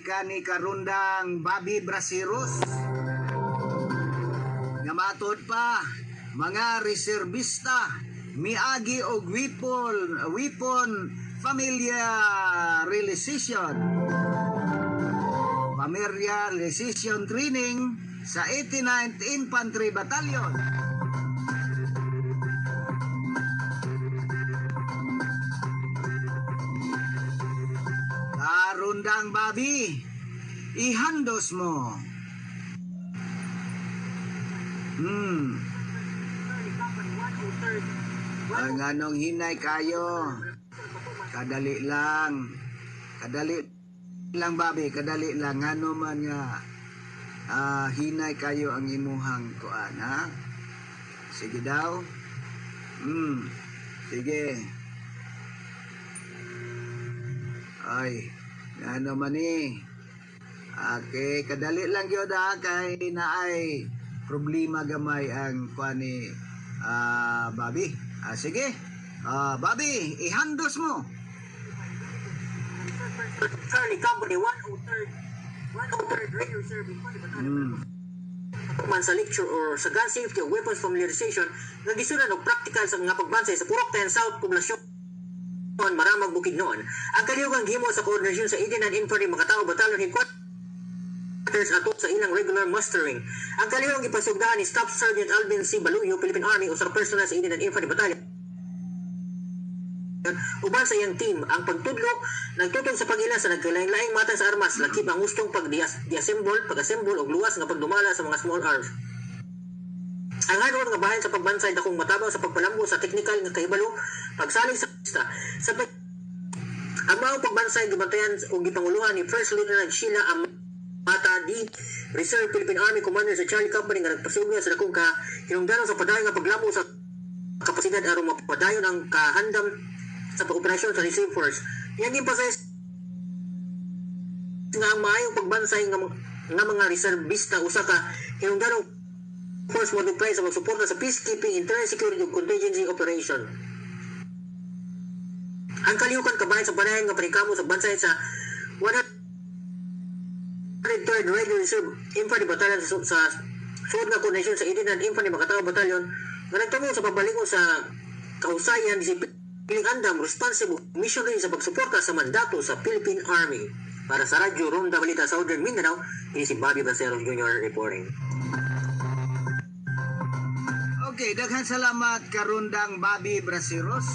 Gikan ni Karundang Bobby Braceros. Nga matod pa, mga reserbista miagi og weapon familiarization. Familiarization training sa 89th Infantry Battalion. Karundang Bobby, ihandos mo. Ang anong hinay kayo. Kadali lang. Kadali lang, Bobby, kadali lang. Ngano man nga hinay kayo ang imuhang kuan, ha? Sige daw. Sige. Ay, ano man ni? Okay, kadali lang gyud ha, kay naay problema gamay ang kuan ni Bobby. Sige. Bobby, ihandos mo. Charlie Company 103rd 103rd Radio Reserve Infantry Battalion man sa lecture or sa gun safety o weapons familiarization nga gisunan og practical sa mga pagbansay sa Purok 10 South, Poblacion Maramag, Bukidnon. Ang kalihukan gihimo sa koordinasyon sa 89 Infantry Makatao Battalion Headquarters ato sa ilang regular mustering. Ang kalihok gipasugdahan ni Staff Sergeant Alvin C. Baluyo, Philippine Army, usa ka personnel sa 89 Infantry Battalion uban sa iyang team. Ang pagtudlo nagtutong sa pag-ila sa nagkalain-laing matang sa armas, lakip ang hustong pag-deassemble, pag-assemble og luwas nga pagdumala sa mga small arms. Ang hardware nga bahin sa pagbansay dakong matabang sa pagpalambo sa technical nga kahibalo pagsalig sa pista sa pag. Ang maong pagbansay gibantayan og gipanguluhan ni First Lieutenant Sheila Amata D. Reserve Philippine Army Commander sa Charlie Company nga nagpasugod sa dakong ka hinungdanon sa padayon nga paglambo sa kapasidad aron mapadayon ang kahandam sa pag-operasyon sa Reserve Force. Iyang emphasize nga ang maayong pagbansay nga mga reservista usa ka hinungdanong force multiplier sa pagsuporta sa peacekeeping, internal security ug contingency operation. Ang kalihukan kabahin sa panayan nga paningkamot sa bansay sa 103rd Radio Reserve Infantry Battalion sa suod nga koordinasyon sa 89 Infantry Makatao Battalion nga nagtamo sa pabalingon sa kahusayan, disiplina, andam, responsible mission rin sa pagsuporta sa mandato sa Philippine Army. Para sa Radyo Ronda Balita Southern Mindanao, ini si Bobby Braceros Jr. reporting. Okay, daghan salamat, Karundang Bobby Braceros.